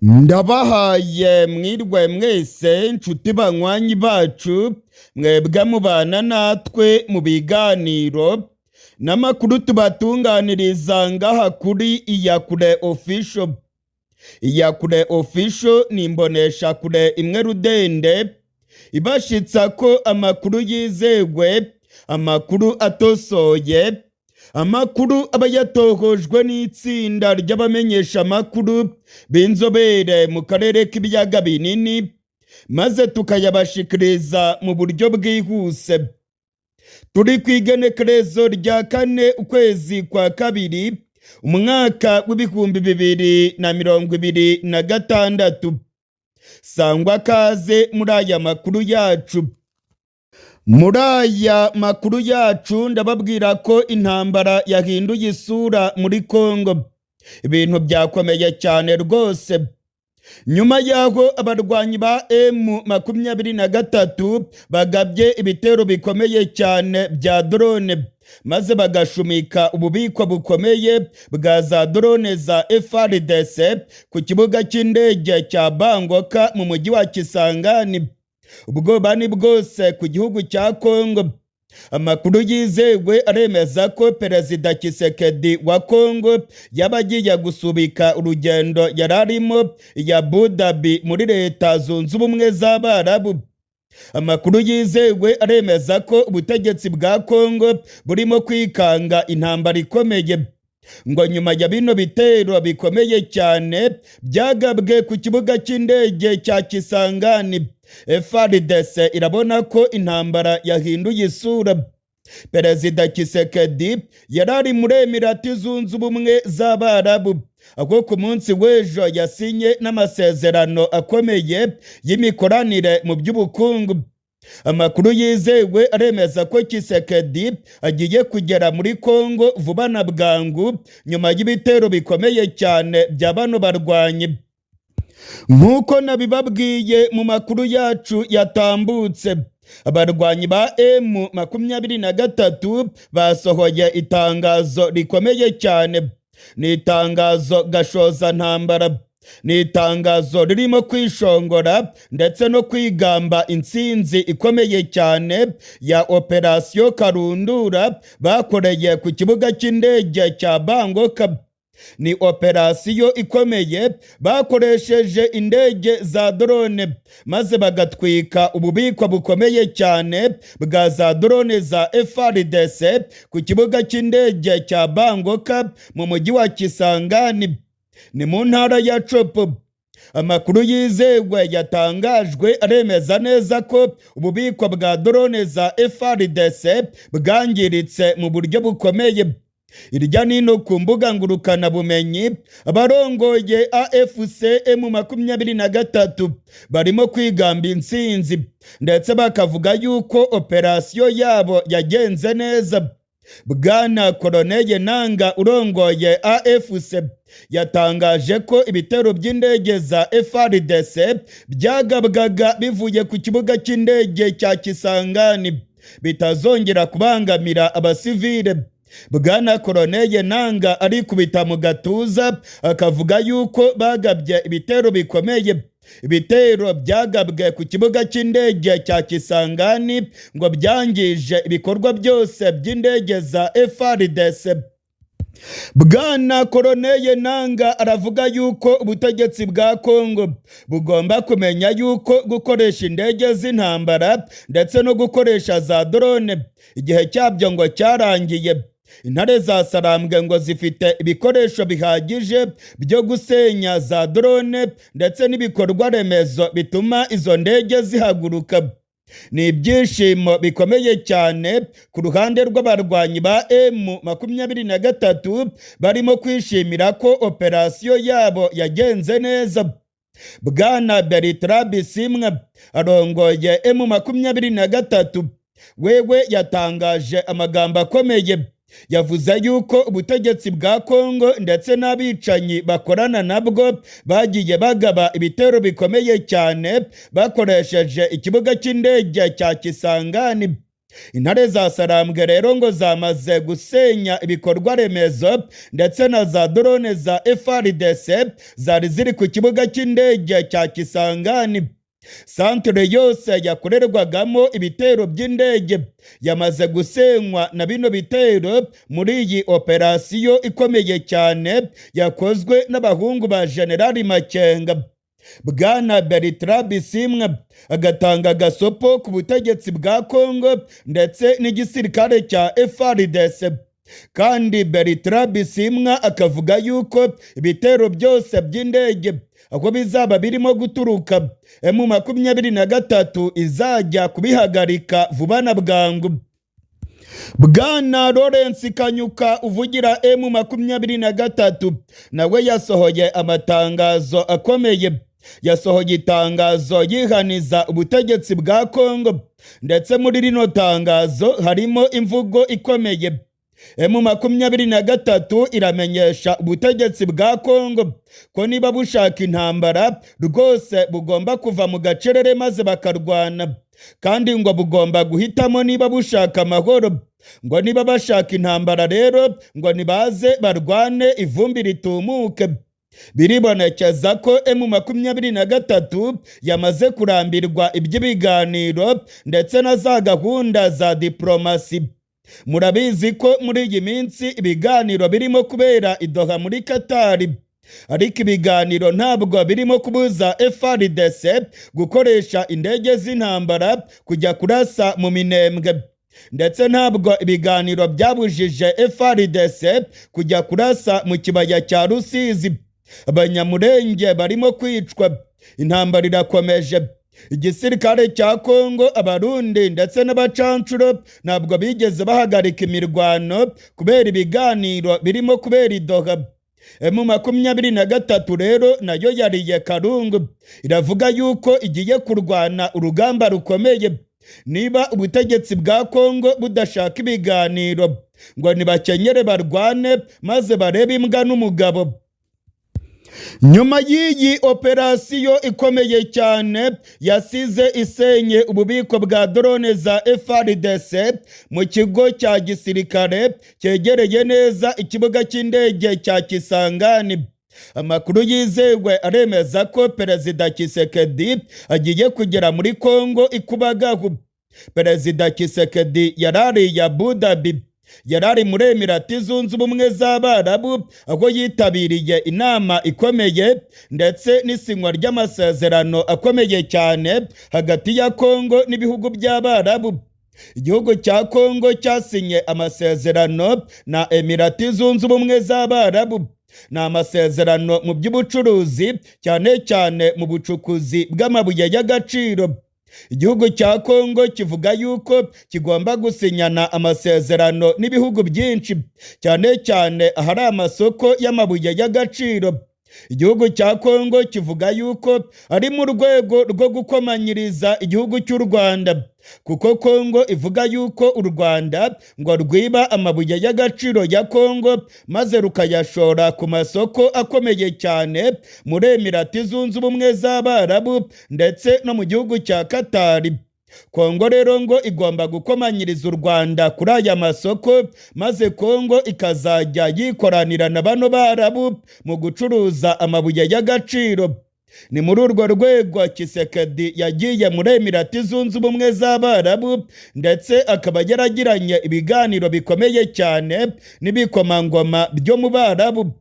Ndabahaye mwirwe mwese, nshuti banywanyi bacu, mwebwe mubana natwe mu biganiro n'amakuru tubatunganiriza ngaha kuri Iyakure Official. Iyakure Official ni imboneshakure imwe rudende ibashitsa ko amakuru yizewe, amakuru atosoye, amakuru aba yatohojwe n'itsinda ry'abamenyesha amakuru b'inzobere mu karere k'ibiyaga binini, maze tukayabashikiriza mu buryo bwihuse. Turi ku igenekerezo rya 4 ukwezi kwa 2 umwaka w'2026. Sangwa kaze muri aya makuru yacu. Muri aya makuru yacu ndababwira ko intambara yahinduye isura muri Kongo, ibintu byakomeye cyane rwose. Nyuma y'aho abarwanyi ba M23 bagabye ibitero bikomeye cyane bya drone, maze bagashumika ububiko bukomeye bwa za drone za FARDC ku kibuga cy'indege cya Bangoka mu mujyi wa Kisangani, ubwoba ni bwose ku gihugu cya Kongo. Amakuru yizewe aremeza ko Perezida Tshisekedi wa Kongo yaba agiye gusubika urugendo yari arimo ya Abu Dhabi muri Leta Zunze Ubumwe z'Abarabu. Amakuru yizewe aremeza ko ubutegetsi bwa Kongo burimo kwikanga intambara ikomeye, ngo nyuma ya bino bitero bikomeye cyane byagabwe ku kibuga cy'indege cya Kisangani, FARDC irabona ko intambara yahinduye isura. Perezida Tshisekedi yari ari muri Emirati Zunze Ubumwe z'Abarabu, aho ku munsi w'ejo yasinye n'amasezerano akomeye y'imikoranire mu by'ubukungu. Amakuru yizewe aremeza ko Tshisekedi agiye kugera muri Kongo vuba na bwangu nyuma y'ibitero bikomeye cyane bya bano barwanyi. Nk'uko nabibabwiye mu makuru yacu yatambutse, abarwanyi ba M23 basohoye itangazo rikomeye cyane. Ni itangazo gashoza ntambara, ni itangazo ririmo kwishongora ndetse no kwigamba intsinzi ikomeye cyane ya operasiyo Karundura bakoreye ku kibuga cy'indege cya Bangoka. Ni operasiyo ikomeye bakoresheje indege za drone, maze bagatwika ububiko bukomeye cyane bwa za drone za FARDC ku kibuga cy'indege cya Bangoka mu mujyi wa Kisangani, ni mu ntara ya Tshopo. Amakuru yizewe yatangajwe aremeza neza ko ububiko bwa drone za FARDC bwangiritse mu buryo bukomeye. Irya nino ku mbuga ngurukanabumenyi, abarongoye AFC M23 barimo kwigamba intsinzi, ndetse bakavuga yuko operasiyo yabo yagenze neza. Bwana Koroneye Nanga urongoye AFC yatangaje ko ibitero by'indege za FARDC byagabwaga bivuye ku kibuga cy'indege cya Kisangani bitazongera kubangamira abasivile. Bwana Koroneye Nanga arikubita mu gatuza akavuga yuko bagabye ibitero bikomeye. Ibitero byagabwe ku kibuga cy'indege cya Kisangani ngo byangije ibikorwa byose by'indege za FARDC. Bwana Koroneye Nanga aravuga yuko ubutegetsi bwa Kongo bugomba kumenya yuko gukoresha indege z'intambara ndetse no gukoresha za drone igihe cyabyo ngo cyarangiye. Intare za Sarambwe ngo zifite ibikoresho bihagije byo gusenya za drone ndetse n'ibikorwa remezo bituma izo ndege zihaguruka. Ni ibyishimo bikomeye cyane ku ruhande rw'abarwanyi ba M23 barimo kwishimira ko operasiyo yabo yagenze neza. Bwana Bertrand Bisimwa arongoye M23, wewe yatangaje amagambo akomeye. Yavuze yuko ubutegetsi bwa Kongo ndetse n'abicanyi bakorana nabwo bagiye bagaba ibitero bikomeye cyane bakoresheje ikibuga cy'indege cya Kisangani. Intare za Sarambwe rero ngo zamaze gusenya ibikorwa remezo ndetse na za drone za FARDC zari ziri ku kibuga cy'indege cya Kisangani. Santere yose yakorerwagamo ibitero by'indege yamaze gusenywa na bino bitero muri iyi operasiyo ikomeye cyane yakozwe n'abahungu ba Generali Makenga. Bwana Bertrand Bisimwa agatanga agasopo ku butegetsi bwa Kongo ndetse n'igisirikare cya FARDC. Kandi Bertrand Bisimwa akavuga yuko ibitero byose by'indege aho bizaba birimo guturuka, M23 izajya kubihagarika vuba na bwangu. Bwana Lawrence Kanyuka uvugira M23 nawe yasohoye amatangazo akomeye. Yasohoye itangazo yihaniza ubutegetsi bwa Kongo, ndetse muri rino tangazo harimo imvugo ikomeye. M23 iramenyesha ubutegetsi bwa Kongo ko niba bushaka intambara rwose bugomba kuva mu gacerere maze bakarwana, kandi ngo bugomba guhitamo niba bushaka amahoro. Ngo niba bashaka intambara rero, ngo nibaze barwane ivumbi ritumuke. Biribonekeza ko M23 yamaze kurambirwa iby'ibiganiro ndetse na za gahunda za diplomasi. Murabizi ko muri iyi minsi ibiganiro birimo kubera i Doha muri Katari, ariko ibiganiro ntabwo birimo kubuza FARDC gukoresha indege z'intambara kujya kurasa mu Minembwe, ndetse ntabwo ibiganiro byabujije FARDC kujya kurasa mu kibaya cya Rusizi. Abanyamurenge barimo kwicwa, intambara irakomeje. Igisirikare cya Kongo, Abarundi ndetse n'abacancuro ntabwo bigeze bahagarika imirwano kubera ibiganiro birimo kubera i Doha. M23 rero nayo yariye karungu, iravuga yuko igiye kurwana urugamba rukomeye. Niba ubutegetsi bwa Kongo budashaka ibiganiro, ngo nibakenyere barwane maze barebe imbwa n'umugabo. Nyuma y'iyi operasiyo ikomeye cyane yasize isenye ububiko bwa drone za FARDC mu kigo cya gisirikare cyegereye neza ikibuga cy'indege cya Kisangani, amakuru yizewe aremeza ko Perezida Tshisekedi agiye kugera muri Kongo ikubagahu. Perezida Tshisekedi yarariye Abu Dhabi, yarari muri Emirati Zunze Ubumwe z'Abarabu, aho yitabiriye inama ikomeye ndetse n'isinywa ry'amasezerano akomeye cyane hagati ya Kongo n'ibihugu by'Abarabu. Igihugu cya Kongo cyasinye amasezerano na Emirati Zunze Ubumwe z'Abarabu. Ni amasezerano mu by'ubucuruzi, cyane cyane mu bucukuzi bw'amabuye y'agaciro. Igihugu cya Kongo kivuga yuko kigomba gusinyana amasezerano n'ibihugu byinshi, cyane cyane ahari amasoko y'amabuye y'agaciro. Igihugu cya Kongo kivuga yuko ari mu rwego rwo gukomanyiriza igihugu cy'u Rwanda, kuko Kongo ivuga yuko u Rwanda ngo rwiba amabuye y'agaciro ya Kongo maze rukayashora ku masoko akomeye cyane muri Emirati Zunze Ubumwe z'Abarabu ndetse no mu gihugu cya Katari. Kongo rero ngo igomba gukomanyiriza u Rwanda kuri aya masoko, maze Kongo ikazajya yikoranira na bano Barabu mu gucuruza amabuye y'agaciro. Ni muri urwo rwego Tshisekedi yagiye muri Emirati Zunze Ubumwe z'Abarabu, ndetse akaba yaragiranye ibiganiro bikomeye cyane n'ibikomangoma byo mu Barabu.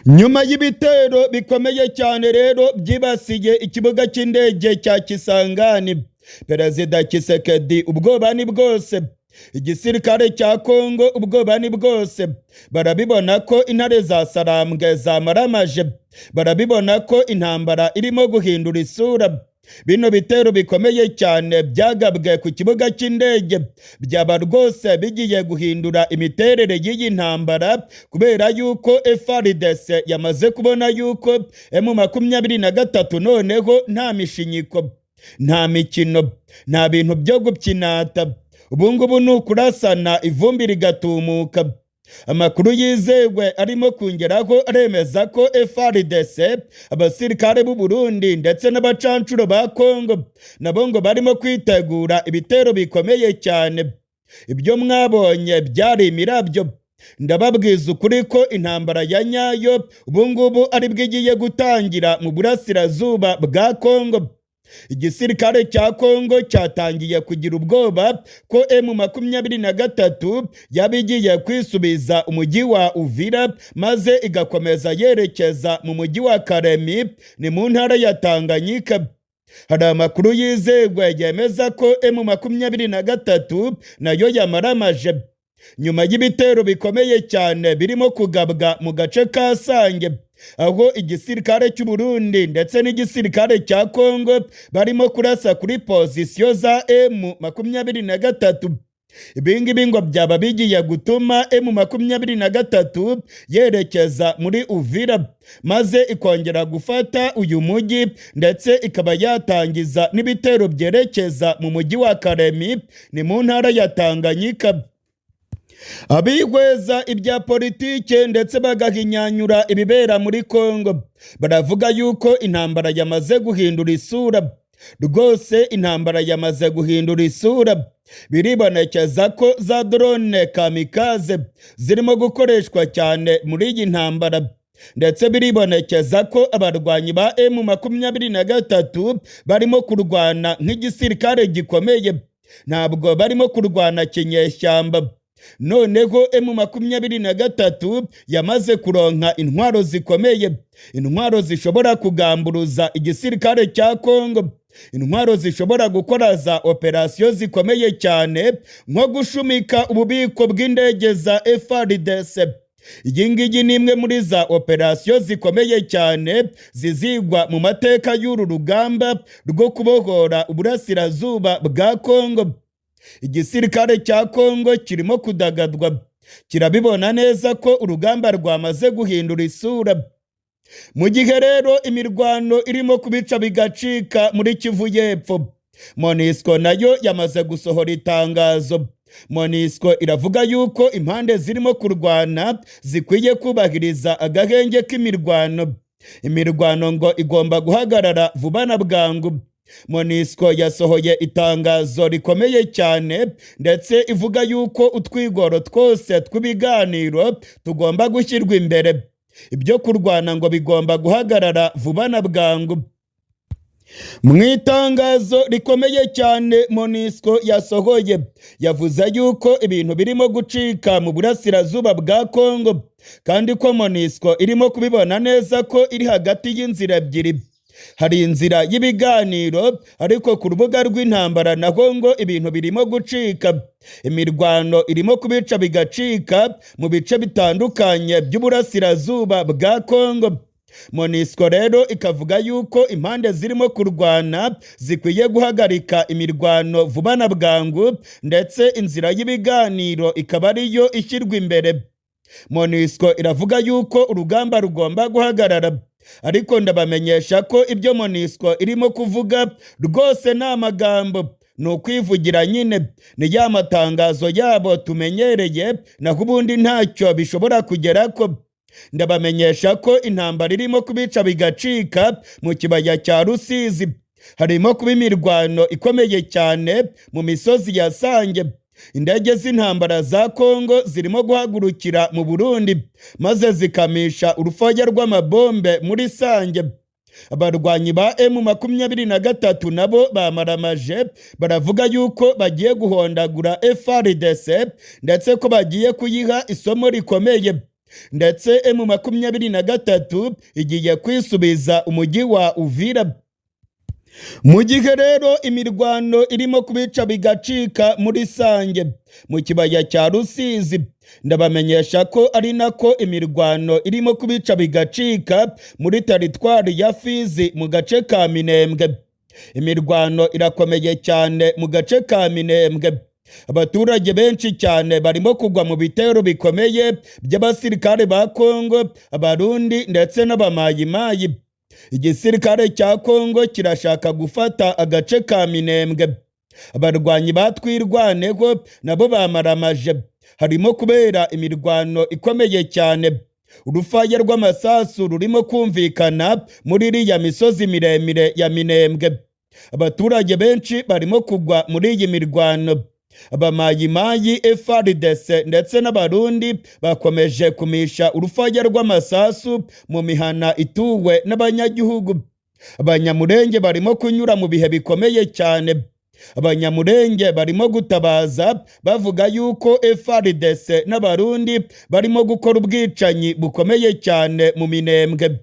Nyuma y'ibitero bikomeye cyane rero byibasiye ikibuga cy'indege cya Kisangani, Perezida Tshisekedi ubwoba ni bwose, igisirikare cya Kongo ubwoba ni bwose. Barabibona ko intare za Sarambwe zamaramaje, barabibona ko intambara irimo guhindura isura. Bino bitero bikomeye cyane byagabwe ku kibuga cy'indege byaba rwose bigiye guhindura imiterere y'iyi ntambara, kubera yuko FARDC yamaze kubona yuko M23 noneho nta mishinyiko, nta mikino, nta bintu byo gupyinata. Ubu ngubu ni ukurasana ivumbi rigatumuka. Amakuru yizewe arimo kongeraho aremeza ko FARDC, abasirikare b'u Burundi ndetse n'abacancuro ba Kongo nabo ngo barimo kwitegura ibitero bikomeye cyane. Ibyo mwabonye byari imirabyo. Ndababwiza ukuri ko intambara ya nyayo ubu ngubu ari bwo igiye gutangira mu burasirazuba bwa Kongo. Igisirikare cya Kongo cyatangiye kugira ubwoba ko M23 yaba igiye kwisubiza umujyi wa Uvira, maze igakomeza yerekeza mu mujyi wa Kalemi, ni mu ntara ya Tanganyika. Hari amakuru yizewe yemeza ko M23 nayo yamaramaje nyuma y'ibitero bikomeye cyane birimo kugabwa mu gace ka Sange, aho igisirikare cy'u Burundi ndetse n'igisirikare cya Kongo barimo kurasa kuri pozisiyo za M23. Ibingibi ngo byaba bigiye gutuma M23 yerekeza muri Uvira, maze ikongera gufata uyu mujyi, ndetse ikaba yatangiza n'ibitero byerekeza mu mujyi wa Kalemi, ni mu ntara ya Tanganyika. Abihweza ibya politike ndetse bagahinyanyura ibibera muri Kongo baravuga yuko intambara yamaze guhindura isura. Rwose intambara yamaze guhindura isura. Biribonekeza ko za drone kamikaze zirimo gukoreshwa cyane muri iyi ntambara, ndetse biribonekeza ko abarwanyi ba M23 barimo kurwana nk'igisirikare gikomeye, ntabwo barimo kurwana kinyeshyamba. Noneho M23 yamaze kuronka intwaro zikomeye, intwaro zishobora kugamburuza igisirikare cya Kongo, intwaro zishobora gukora za operasiyo zikomeye cyane nko gushumika ububiko bw'indege za FARDC. Iyi ngiyi ni imwe muri za operasiyo zikomeye cyane zizigwa mu mateka y'uru rugamba rwo kubohora uburasirazuba bwa Kongo. Igisirikare cya Kongo kirimo kudagadwa, kirabibona neza ko urugamba rwamaze guhindura isura. Mu gihe rero imirwano irimo kubica bigacika muri Kivu y'Epfo, MONUSCO nayo yamaze gusohora itangazo. MONUSCO iravuga yuko impande zirimo kurwana zikwiye kubahiriza agahenge k'imirwano. Imirwano ngo igomba guhagarara vuba na bwangu. MONUSCO yasohoye itangazo rikomeye cyane, ndetse ivuga yuko utwigoro twose tw'ibiganiro tugomba gushyirwa imbere. Ibyo kurwana ngo bigomba guhagarara vuba na bwangu. Mu itangazo rikomeye cyane MONUSCO yasohoye, yavuze yuko ibintu birimo gucika mu burasirazuba bwa Kongo, kandi ko MONUSCO irimo kubibona neza ko iri hagati y'inzira ebyiri. Hari inzira y'ibiganiro, ariko ku rubuga rw'intambara naho ngo ibintu birimo gucika. Imirwano irimo kubica bigacika mu bice bitandukanye by'uburasirazuba bwa Kongo. MONUSCO rero ikavuga yuko impande zirimo kurwana zikwiye guhagarika imirwano vuba na bwangu, ndetse inzira y'ibiganiro ikaba ariyo ishyirwa imbere. MONUSCO iravuga yuko urugamba rugomba guhagarara, ariko ndabamenyesha ko ibyo MONUSCO irimo kuvuga rwose ni amagambo, ni ukwivugira nyine, ni ya matangazo yabo tumenyereye, naho ubundi ntacyo bishobora kugera ko. Ndabamenyesha ko intambara irimo kubica bigacika mu kibaya cya Rusizi. Harimo kuba imirwano ikomeye cyane mu misozi ya Sange. Indege z'intambara za Kongo zirimo guhagurukira mu Burundi, maze zikamisha urufaya rw'amabombe muri Sange. Abarwanyi ba M23 nabo bamaramaje, baravuga yuko bagiye guhondagura FARDC, ndetse ko bagiye kuyiha isomo rikomeye, ndetse M23 igiye kwisubiza umujyi wa Uvira. Mu gihe rero imirwano irimo kubica bigacika muri Sange mu kibaya cya Rusizi, ndabamenyesha ko ari nako imirwano irimo kubica bigacika muri teritwari ya Fizi mu gace ka Minembwe. Imirwano irakomeye cyane mu gace ka Minembwe. Abaturage benshi cyane barimo kugwa mu bitero bikomeye by'abasirikare ba Kongo, Abarundi ndetse n'Abamayimayi. Igisirikare cya Kongo kirashaka gufata agace ka Minembwe. Abarwanyi batwirwaneho nabo bamaramaje. Harimo kubera imirwano ikomeye cyane. Urufaya rw'amasasu rurimo kumvikana muri iriya misozi miremire ya Minembwe. Abaturage benshi barimo kugwa muri iyi mirwano. Abamayimayi, FARDC ndetse n'Abarundi bakomeje kumisha urufaya rw'amasasu mu mihana ituwe n'abanyagihugu. Abanyamurenge barimo kunyura mu bihe bikomeye cyane. Abanyamurenge barimo gutabaza bavuga yuko FARDC n'Abarundi barimo gukora ubwicanyi bukomeye cyane mu Minembwe.